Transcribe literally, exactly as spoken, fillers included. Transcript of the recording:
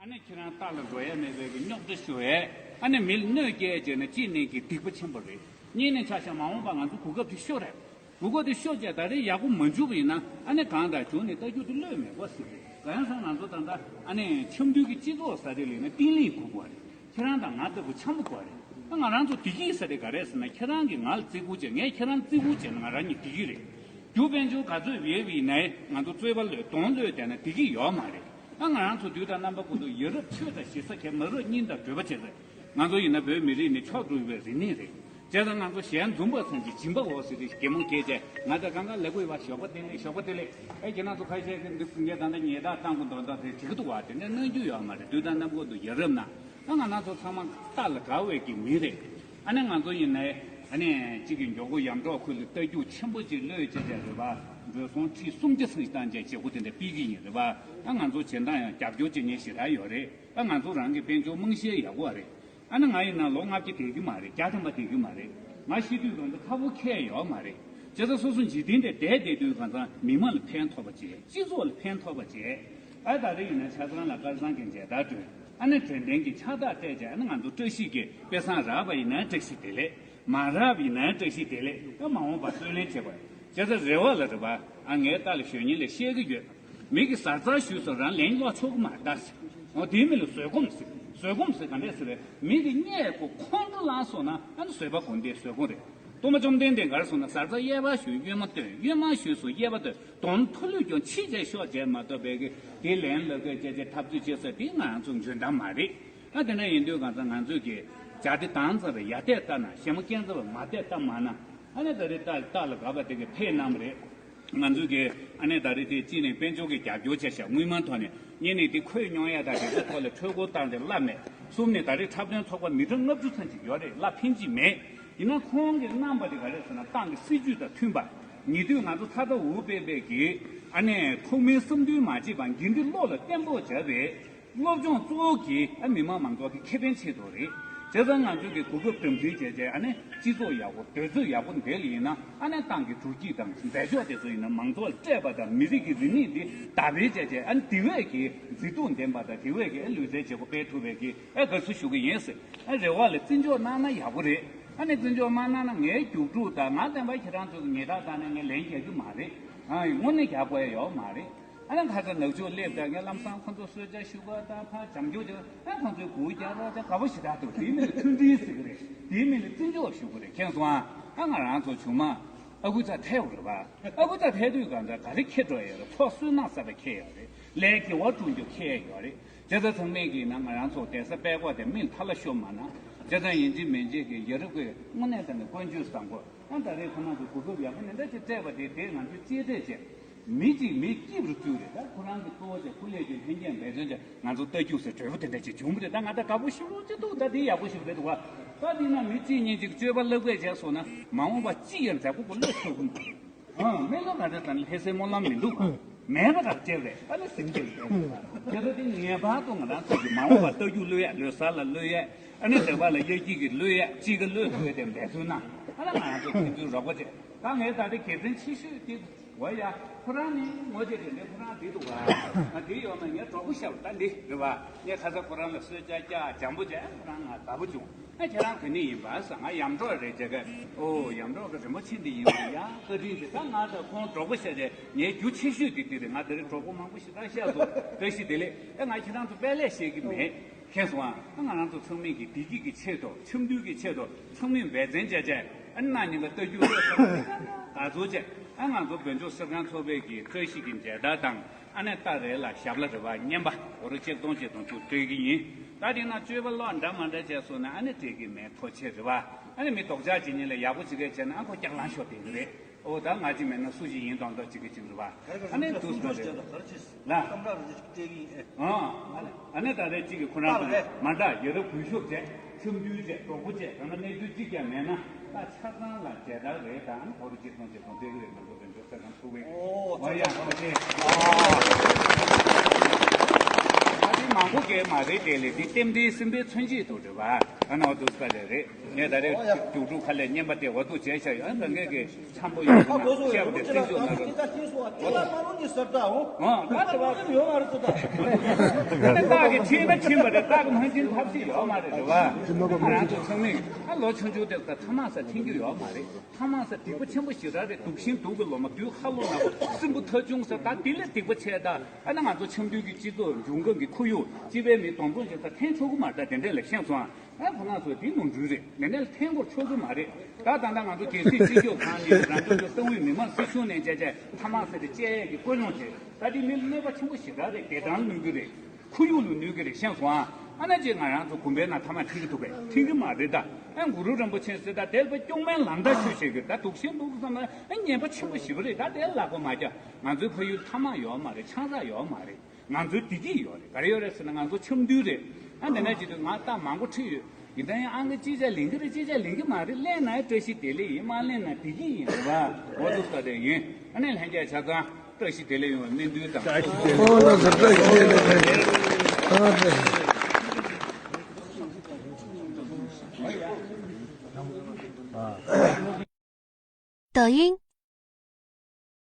ཨ་ནི་ཁྱེད་རང་རྟ་ལ་འགྲོ་ཡ་མེད་པའི་གི་རྙོག་དྲ་ཤོར་ཡས། ཨ་ནི་མི་ལ་གནོད་སྐྱེལ་བྱས་ནས་གཅིག་ནས་ཀྱི་སྡིག་པ་ཆེན་པོ་རེད། གཉིས་ནས་ཆ་བཞག་མ་འོངས་པ་ང་ཚོ་གོ་སྐབས་དེ་ཤོར་རེད། གོ་སྐབས་དེ་ཤོར་བྱས་ད་རེས་ཡག་པོ་མ་འཇུག་པ་ཡིན་ན། ཨ་ནི་གང་ལྟར་བྱུང་ནས་ལྟ་རྒྱུ་དེ་བློས་མེད་པ་ཟེར་རེད། གང་ཡང་ཟེར་ན་ང་ཚོ་ད་ལྟ་ཨ་ནི་འཆམ་མཐུན་གྱི་སྤྱི་ཚོགས་ཟེར་རེད་ལས་ན་བརྟན་ལྷིང་དགོས་པ་རེད། ཁྱེད་རང་དང་ང་ལྟ་བུ་འཆམ་པོ་དགོས་རེད། ཨ་ང་རང་ཚོ་བདེ་སྐྱིད་ཟེར་རེད་ག་རེ་ཟེར་ན། ཁྱེད་རང་གིས་ང་ལ་བརྩི་བཀུར་བྱས། ངས་ཁྱེད་རང་བརྩི་བཀུར་བྱས་ན་ང་རང་གཉིས་བདེ་སྐྱིད་རེད། རྒྱུ་དཔལ་འབྱོར་ག་ཚོད་ཡོད་པ་ཡིན་ནའི་ང་ཚོ་རྩོད་པ་ལོས་གདོང་ལོས་བསྡད་ན་བདེ་སྐྱིད་ཡོད་མ་རེད། ཨ་ང་རང་ཚོ་དུས་དང་རྣམ་པ་ཀུན་ཏུ་ཡ་རབས་ཆོས་དང་ཞེ་ས་གས། མ་རབས་གཉིས་དང་བགྲོས་པ་བྱེད་ས། ང་ཚོ་ཡིན་ན་བོད་མི་རིགས་ནི་མཆོག་ཏུ་ཡོད་པའི་རིག་གནས་རེད། བྱས་ཙང་ང་ཚོ་གཞན་འཛུམ་པ་ཙམ་གྱིས་སྦྱིན་པ་འོ་ཟེར་རེད། གད་མོ་བགད་བྱས། ང་ཚོ་གང་ག་ལེགས་པོ་ཡོད་པ། ཞོགས་པ་བདེ་ལེགས། ཞོགས་པ་བདེ་ལེགས། ཨེ་ཁྱེད་རང་ཚོ་ཁ་ཤས་ཀྱིས་འདི་ཀུན་མཁྱེན་ད་ལྟ་ཉལ་ཐ་བཏང་གི་འདུག་ད་དེ་བྱེད་ཀྱི་འདུག་བ། དེ་འདྲ་གནང་རྒྱུ་ཡོད་མ་རེད། དུས་དང་རྣམ་ཀུན་ཏུ་ཡ་རབས་ན། ཨ་ང་རང་ཚོ་ཚང་མ་རྟ་ལ་དགའ་བའི་གི་མི་རེད། ཨ་ནི་ང་ཚོ་ཡིན་ནའི་ཨ་ནི་གཅིག་གི་མགྱོགས་པོ་ཡར་འབྲོག་ཁུལ་ལ་རྟ་རྒྱུག་ཆེན་པོ་ཅིག་གློད་བྱས་བྱས་རེད་པ། འགྲོ་སོང་ཁྲི་སུམ་བརྒྱ་ཙམ་ཞིག་བཏང་བྱས་བྱེད་སྒོ་དེ་འདྲ་སྤེལ་གྱི་ཡིན་རེད་པ། ཨ་ང་ཚོ་བྱེད་སྟངས་ཡང་རྒྱབ་སྐྱོར་བྱེད་མཁན་ཞེ་དྲག་ཡོད་རེད། ཨ་ང་ཚོ་རང་གི་དཔལ་འབྱོར་རྨང་གཞི་ཡག་པོ་རེད། ཨ་ནི་ང་ཡིན་ན་ལོ་ལྔ་བརྒྱ་བསྡད་ཀྱི་མ་རེད། བརྒྱ་ཐམ་པ་བསྡད་ཀྱི་མ་རེད། ང་ཤི་དུས་གང་ཚ་ཁ་ཕོ་ཁེལ་ཡོད་མ་རེད། བྱས་ཙང་སོ་སོ་འཇིག་རྟེན་དེ་བསྡད་བསྡད་དུས་གང་ཚ་མི་མང་ལ་ཕན་ཐོགས་པ་བྱེད། སྤྱི་ཚོགས་ལ་ཕན་ཐོགས་པ་བྱེད། ཨ་ད་རེས་ཡིན་ན་ཆ་ཚང་ལ་དཀར་གཙང་གི་མཇལ་དར་སྤྲོད། ཨ་ནི་དྲན་རྟེན་གྱི་ཕྱག་རྟགས་སྤྲད་བྱས། ཨ་ནི་ང་ཚོ་བཀྲ་ཤིས་ཀྱི་དཔེ་བཟང་རག་པ་ཡིན་ན་བཀྲ་ཤིས་བདེ་ལེགས། མ་རག་པ་ཡིན་ན་བཀྲ་ཤིས་བདེ་ལེགས། ཨ་མ་འོངས་པ་བརྩོན་ལེན་བྱེད་པ། བྱས་ཙང་རེ་བ་ལ་རེ་བ། ཨ་ངའི་རྟ་ལ་ཞོན་ཉིན་ལ་བཤད་ཀྱི་ཡོད། མི་གིས་ཟ་རྩར་ཞུས་སོང་། རང་ལན་སློག་ཆོག་གི་མ་རེད་ད་ཟེར། འོ་དེའི་མིང་ལ་བཟོད་སྒོམ་ཟེར། བཟོད་སྒོམ་ཟེར་ག་འདྲས་ཟེར་བས། མི་གིས་བརྙས་བཀོ་ཁོང་ཁྲོ་ལངས་སོང་ན། ཨ་ནི་བཟོད་པ་དགོས་འདི་བཟོད་སྒོམ་རེད། སྟོན་པ་བཅོམ་ལྡན་འདས་ག་རེ་གསུངས་ན། ཟ་རྩར་གཡས་པ་ཞུས་གཡོན་མ་སྟོན། གཡོན་མ་ཞུས་སོང་གཡས་པ་སྟོན། གདོང་མཐོ་ལོས་ཀྱང་ཕྱི་བྱས་ཤོག་བྱས་མ་གཏོགས་པའི་གི་དེ་ལན་ལ་གི་བྱས་བྱས་འཐབ་རྩོད་བྱེད་ས་དེ་ང་རང་ཚོ་འཇོན་ཐང་མ་རེད། ཨ་དེ་འདྲ་ཡིན་དུས་གང་ཚ་ང་ཚོས་ཀྱི་བྱ་དེ་དང་ཚ་བའི་ཡ་ཏས་ལྟ་ན། ཞེ་མ་སྐྱོན་ཚ་བའི་མ་ཏས་ལྟ་མ་ན། ཨ་ནི་ད་རེས་རྟ་རྟ་ལ་དགའ་བ་དེ་གི་ཕེབས་གནང་བ་རེད། ང་ཚོས་ཀྱི་ཨ་ནི་ད་རེས་དེ་གཅིག་ནས་དཔལ་འབྱོར་གྱི་རྒྱབ་སྐྱོར་བྱས་ཤག་དངུལ་སྨར་ཐོག་ནས། གཉིས་ནས་དེ་ཁོས་མྱོང་ཡ་དང་དེ་ཚོ་ཐོག་ལ་འཕྲུལ་འཁོར་བཏང་སྟེ་གླ་མེད། གསུམ་ནས་ད་རེས་འཁྲབ་སྟོན་ཚོགས་པ་མི་གྲངས་ལྔ་བཅུ་ཙམ་ཅིག་ཡོད་རེད། གླ་ཕན་ཅིག་མེད། ཡིན་ན་ཁོང་གིས་གནང་པ་དེ་ག་རེ་ཟེར་ན་ཏང་གི་སྲིད་ཇུས་དང་མཐུན་པ། ཉེ་དུས་ང་ཚོ་ཚ་ཚ་འུར་འུར་པེ་པེ་གིས་ཨ་ནི་ཐོག་མའི་བསམ་འདུན་མ་བརྗེད་པ། འགན་འདི་བློ་ལ་བརྟན་པོ་བྱས་པས། སློབ་སྦྱོང་གཙོ་བོ་གིས་ཨ་མི་དམངས་མང་ཚོགས་ཀྱི་ཁེ་ཕན་ཆེད་དུ་རེད། བྱས་ཙང་ང་ཚོས་ཀྱི་གོ་སྐབས་དམ་འཛིན་བྱས་བྱས། ཨ་ནི་སྤྱི་ཚོགས་ཡག་པོ་དུས་ཚོད་ཡག་པོ་འདི་ལ་ཡིན་ན། ཨ་ནི་ཏང་གི་དྲོ་སྐྱིད་དང་མཛད་ཕྱོགས་དེ་ཚོ་ཡིན་ན་མང་ཚོགས་ལ་སྤྲད་པ་དང་། མི་རིགས་ཀྱི་རིག་གནས་འདི་དར་སྤེལ་བྱས་བྱས། ཨ་ནི་དེ་བས་ཀྱི་མཛེས་སྡུག་ལྡན་པ་དང་། དེ་བས་ཀྱི་ཨ་ལུས་རྩལ་བྱེད་སྒོ་སྤེལ་ཐུབ་པའི་གི་ཨ་དགའ་བསུ་ཞུ་གི་ཡིན་ཟེར། ཨ་རེ་བ་ལ་བརྩི་འཇོག་གནང་ན་ཡག་པོ་རེད། ཨ་ནི་བརྩི་འཇོག་མ་གནང་ན་ངའི་རྒྱུགས་དྲུག་དང་། ང་བསྟན་པ་ཁྱེད་རང་ཚོ་གི་ཉེ་ཐག་བཏང་ནས་ངས་ལན་རྒྱག་རྒྱུ་མ་རེད། ཨ་དངོས་གནས་རྒྱག་དགོས་ཡ་ཡོད་མ་རེད། ཨ་ནི་ཁ་ཚ་ནག་ཆུ་སླེབས་དང་། ངས་ལམ་སང་ཁོང་ཚོ་གསོལ་ཇ་ཞུ་ག་དང་། ཕར་བྱམས་སྐྱོང་བྱེད་ག། ཨ་ཁོང་ཚོའི་གུ་རྒྱག་རོགས་བྱ། དགའ་པོ་ཞེ་དྲག་འདུག་དེའི་མིང་ལ་མཐུན་སྒྲིལ་ཟེར་གི་རེད། དེའི་མིང་ལ་བརྩི་འཇོག་ཞུ་གི་རེད། མཁྱེན་སོང་ཨ། ཨ་ང་རང་ཚོ་ཆུང་མ་ཨ་ཁུ་ཚ་ཐལ་བ་རེད་པ། ཨ་ཁུ་ཚ་ཐལ་དུས་གང་ཚ་ག་རེ་ཁྱེར་འགྲོ་ཡ་རེད། ཕོགས་སུན་སྣ་ས་ར་ཁྱེར་ཡ་རེད། ལས་དགེ་བ་བསྐྲུན་རྒྱུ་ཁྱེར་ཡ་ཡོད་རེད། བྱས་ཙང་ཚང་མས་ཀྱིས་ན་ང་རང་ཚོ་བསྡད་ས་པད་ཀོག་དེ་མི་ལ་ཐ་ལ་ཤོར་མ་གནང་། བྱས་ཙང་ཡིན་གཅིག་མིན་གཅིག་གི་ཡ་རབས་ཀྱི་དངོས་གནས་དྲང་གནས་ཀུན་སྤྱོད་བཟང་པོ། ཨ་ད་རེས་ཁོ་རང་ཚོ་གོ་སྐབས་ཡག་པོ་འདི་འདྲ་ཅིག་སྤྲད་པ་དེ། དེ་ང་ཚོས་གཅེས་སྤྲས་བྱས། མི་གཅིག་མི་སྐྱིད་པར་བརྩིས་རེད། ད་ཁོ་རང་གི་གཙོ་བོ་བྱས་སྐུ་ལས་ཀྱི་ལྷན་རྒྱས་འབད་བརྩོན་བྱས། ང་ཚོ་རྟ་རྒྱུག་ཟེར་གྲོས་པོ་དེ་འདྲ་ཅིག་བྱུང་བ་རེད། ད་ང་ད་དགའ་པོ་ཞེ་པོ་ཅིག་འདུག་ད་འདི་ཡག་པོ་ཞེ་པོ་རེད་འདུག་བ། ད་འདི་ན་མི་གཅིག་གཉིས་ཅིག་སྤྱོད་པ་བརླག་པས་བྱས་སོང་ན། མ་འོངས་པ་ཅི་ཡང་མཛད་སྒོ་གོ་ལོས་ཐུབ་ཀྱི་མ་རེད། ཨང་། མི་ལོ་ག་ཚོད་ཙམ་ལྷ་སའི་སྨོན་ལམ་མི་འདུག་ག་མེད་པ་ག་ཅེ་རེད། ཨ་ནི་ཟིང་ཆེ་རེད། དེ་ཚོ་དེ་ངེས་པར་དུ་ང་རང་ཚོ་གི་མ་འོངས་པ་རྟ་རྒྱུག་གློད་ཡ། ལོ་གསར་ལ་གློད་ཡ། ཨ་ནི་འདོད་པ་ལ་དབྱར་སྐྱིད་ཀྱི་གློད་ཡ། དཔྱིད་ཀ་གློད་ཐུབ་ཡ་དེ་འབད་བརྩོན་གནང་། ཨ་ནི་ང་རང་ཚོ་ཕན་ཚུན་རོགས་པ་བྱེད། ད་ངས་ད་ལྟ་དགེ་མཚན་ཆེ་ཤོས་དེ། འོ་ཡ། ཁོ་རང་ནི་ངོ་ཅེ་རེད་ལེ། ཁོ་རང་དེ་འདུག་ག་ང་དེ་ཡོད་ན་ངས་གྲོགས་པོ་ཤར་བ་ད་འདི་རེད་བ། ངས་ཁ་ཚ་ཁོ་རང་ལ་གསོལ་ཇ་རྒྱག་འཇམ་པོ་བྱས། ཁོ་རང་ང་དགའ་པོ་བྱུང་། ཨ་ཁྱེད་རང་ག་ནས་ཡིན་པ་ཟེར། ང་ཡམ་གྲོགས་རེད་ཅེས་ག་ཨོ་ཡམ་གྲོགས་ཀྱི་རིན་པོ་ཆེ་འདི་ཡིན་པ་ཡ་བཀའ་དྲིན་ཆེ། ད་ང་དང་ཁོང་གྲོགས་པོ་ཤར་བྱས། ངའི་རྒྱུ་ཆེ་ཤོས་དེ་འདི་རེད། ང་ད་རེས་གྲོགས་པོ་མང་པོ་ཞེ་དྲག་ཤར་སོང་། བཀྲ་ཤིས་བདེ་ལེགས། ཨེ་ང་ཁྱེད་རང་ཚོ་དཔེ་ལས་བཤད་ཀྱི་མེད། མཁྱེན་སོང་ཨ། ཨ་ང་རང་ཚོ་ཚང་མས་ཀྱི་བདེ་སྐྱིད་ཀྱི་ཆེད་དུ། འཆམ་མཐུན་གྱི་ཆེད་དུ། ཚང་མས་འབད་བརྩོན་བྱས་བྱས། ཨ་ནི་གནངས་ཉིན་ལ་རྟ་རྒྱུག་ལོས་ས་དགའ་ཚོར་བྱས། ཨ་ང་ཚོ་བོད་ལྗོངས་གསར་ཁང་ཚོགས་པའི་གི་བཀྲ་ཤིས་ཀྱི་མཇལ་དར་དང་། ཨ་ནི་རྟ་རེད་ལ་ཞབས་ལ་རེད་བ། རྔན་པ་འོ་རོ་ཆིག་སྟོང་ཆིག་སྟོང་ཚུར་སྤྲད་ཀྱི་ཡིན། ད་དེ་ན་སྤྱོད་པ་ལོག་འདྲ་མ་འདྲ་བྱས་སོང་ན། ཨ་ནི་སྤྲད་ཀྱི་མེད། ཐོ་ཆེ་རེད་བ། ཨ་ནི་མི་རྡོག་རྒྱག་བྱེད་ཉིན་ལ་ཡག་པོ་བྱེད་མཁན་བྱས་ན། ཨ་ཁོ་སྐྱག་ལང་ཤོར་བསྡད་ཀྱི་རེད། ཨོ་ད་ང་གཅིག་མེད་ན་སུ་ཞིག་ཡིན་དང་འདྲ་གཅིག་གི་གཅིག་རེད་བ། ཨ་ནི་དུས་སུ་རེད་ལ། ཨ་ཨ་ནི་ད་རེས་གཅིག་གི་ཁོ་རང་ཚོ་མ་འདྲ་ཡ་རབས་གུས་ཞབས་བྱས། འཆམ་མཐུན་བྱས། གྲོགས་པོ་བྱས། ད་ང་གནས་ཚུལ་གཅིག་ཀྱང་མེད་ན། ད་ཆ་ཚང་ལ་མཇལ་དར་རེད། ད་ཨ་ནི་ཧོ་རུ་གཅིག་སྟོང་གཅིག་སྟོང་སྤྲད་ཀྱི་རེད། ང་ཚོ་དེ་འདྲ་ས་གང་ཐུག་པས། ཨོ་ཡ་ཨོ་ཅེ། ཨ་ནི་ མང་པོ་གས་མ་རེད་དེ་ལས་འདི་རྟེན་འབྲེལ་སྲིན་པོའི་མཚོན་བྱེད་དུ་རེད་བ། ཨ་ནི་འོ་དུ་ས་རེད་རེད། ངས་ད་རེས་རྒྱུགས་དྲུག་ཁ་ལས་བསྙེན་པ་དེ་འོ་དུ་བྱས་བཞག་ཡོད། ད་ངས་ཀྱི་འཆམ་པོ་ཡོད་ན་བཤད་པ་དེ་བརྩི་འཇོག་གནང་རོགས། ཨོ་ད་དེ་བ། ད་ནི་སྟག་གི་ཕྱིན་ན་ཕྱིན་པ་རེད། སྟག་གི་མ་ཕྱིན་ཐབས་ཤེས་ཡོད་མ་རེད་རེད་བ། ང་རང་ཚོ་ཚང་མས་ཨ་ལོ་ཆུང་ཆུང་དེ་ད་ཐ་མག་ས་འཐེན་རྒྱུ་ཡོད་མ་རེད། ཐ་མག་ས་སྡིག་པ་ཆེན་པོ་ཞེ་དྲག་རེད། དུག་ཤིང་དུག་གི་ལོ་མ་བདུད་ཁ་ལོ་ན་སྲིན་པོ་ཐ་ཆུང་ས་ད་དེ་ལས་སྡིག་པ་ཆེ་ད། ཨ་ནི་ང་ཚོ་འཆམ་མཐུན་གྱི་སྤྱི་ཚོགས་འབྱུང་ཁམས་ཀྱི་ཁོར་ཡུག་སྤྱི་པའི་མི་སྡོང་གྲོགས་ཞིག་ད་འཐེན་ཆོག་གི་མ་རེད། ད་དེ་འདྲ་ལ་ཤེས་སོང་ཨ། ཨ་ཁོ་ན་ཚོ་དེ་ནོར་འཁྲུལ་རེད། དེ་འདྲ་ལ་འཐེན་སྐོར་ཆོག་གི་མ་རེད། ད་ད་ལྟ་ང་ཚོ་རྒྱལ་སྲིད་སྤྱི་ཁྱབ་ཁང་ནས་རང་སྐྱོང་ལྗོངས་ཏང་ཨུད་མི་དམངས་སྲིད་གཞུང་ནས་བཅའ་བཅའ་ཐ་མག་ཟེར་ཏེ་བཅད་ཡས་ཀྱི་ཀུན་སློང་དེ་ད་དེ་མི་གནོད་པ་ཆེན་པོ་ཞེ་དྲག་རེད། བདེ་ཐང་ལ་གནོད་ཀྱི་རེད། ཁོར་ཡུག་ལ་གནོད་ཀྱི་རེད། ཤེས་སོང་ཨ། ཨ་ན་ཅིག་ང་རང་ཚོ་དགོན་པའི་ནང་ཐ་མག་འཐེན་གྱི་འདུག་གས། འཐེན་གྱི་མ་རེད་ད། ཨ་གུ་རུ་རིན་པོ་ཆེ་ཟེར་ད་དེར་པ་སྐྱོང་མའི་ལམ་ད་ཆོས་བཤད་ཀྱི་ད་དུག་ཤིང་དུག་བསམ་ན་ཨ་ངན་པ་ཆེན་པོ་ཞེ་པོ་རེད། ད་དེ་ལ་ལག་པ་མ་རྒྱག་ང་ཚོའི་ཕ་ཡུལ་ཐ་མག་ཡོད་མ་རེད། ཆང་རག་ཡོད་མ་རེད། ང་ཚོའི་བདེ་སྐྱིད་ཡོད་རེད། ག་རེ་ཡོད་རེད་ཟེར་ན་ང་ཚོ་འཆམ་མཐུན་རེད། ཨ་འདི་ནས་ཅི་འདུག་ང་རྟགས་མང་པོ་ཁྲིད་ཡོད། ཡིན་ད་ཡང་ཨ་ངས་ཅི་བྱ་ལེན་གྱི་རེད། ཅི་བྱ་ལེན་གྱི་མ་རེད། ལེན་ན་བཀྲ་ཤིས་བདེ་ལེགས་ཡིན། མ་ལེན་ན་བདེ་སྐྱིད་ཡིན་རེད་བ། འོ་འདུག་ས་རེད་ཡིན། ཨ་ནི་ལྷན་རྒྱས་ཆ་ཚང་བཀྲ་ཤིས་བདེ་ལེགས་ཡོང་བའི་སྨོན་འདུན་དང་། ཨོ་ལགས་སོ། བཀྲ་ཤིས་བདེ་ལེགས། ཨ་བཀྲ་ཤིས།